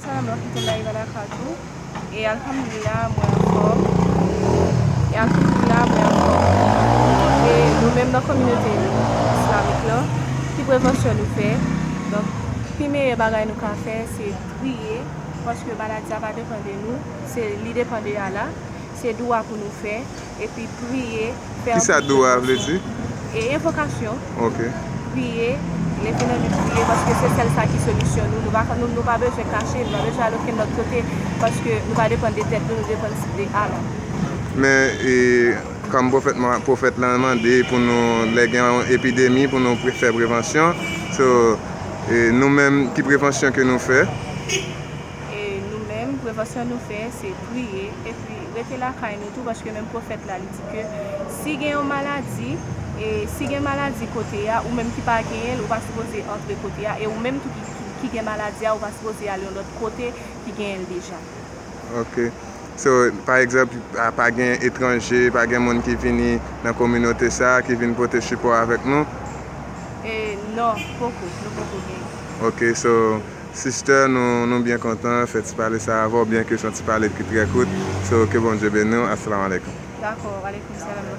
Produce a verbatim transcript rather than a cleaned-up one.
Salam, mwen kite la Ivana Katou. E alhamdulillah, mwen anfòm. E alhamdulillah, mwen anfòm. E nou menm nan kominote islamik lan, ki prevansyon nou fè? Donk, pi meyè bagay nou ka fè, se priye, paske maladi a pa depann de nou, se, li depann de Allah. Se dua pou nou fè, epi priye, fè Kisa anpil dua vle prevansyon. Di? E envokasyon. Ok. Priye, leve nan nuit priye, paske se sèl sa ki solisyon nou. Nou pa, nou, nou pa bezwen kache, nou pa bezwen al okenn lòt kote, paske nou pa depann de tèt nou, nou depann de Allah. Men, e, kòm pwofèt, pwofèt lan mande pou nou, lè gen yon epidemi, pou nou pre- fè prevansyon. So, e, nou menm, ki prevansyon ke nou fè? E nou menm, prevansyon nou fè, se priye, epi rete lakay nou tou, paske menm pwofèt la, li di ke si gen yon maladi, e si gen maladi kote a, ou menm ki pa genyen l, ou pa sipoze antre kote a, e ou menm tou ki, ki, ki gen maladi a, ou pa sipoze ale yon lòt kote ki genyen l deja. Ok. So, pa egzanp, a, pa gen etranje, pa gen moun ki vini nan kominote sa, ki vin pote sipò avèk nou? E non, poko, nou poko gen. Ok, so, sister, nou, nou byen kontan fè ti pale sa avè w, byen ke se yon ti pale ki trè kout. So, ke Bondye beni w. Assalamu alaikum. Dakò, alaikum salam.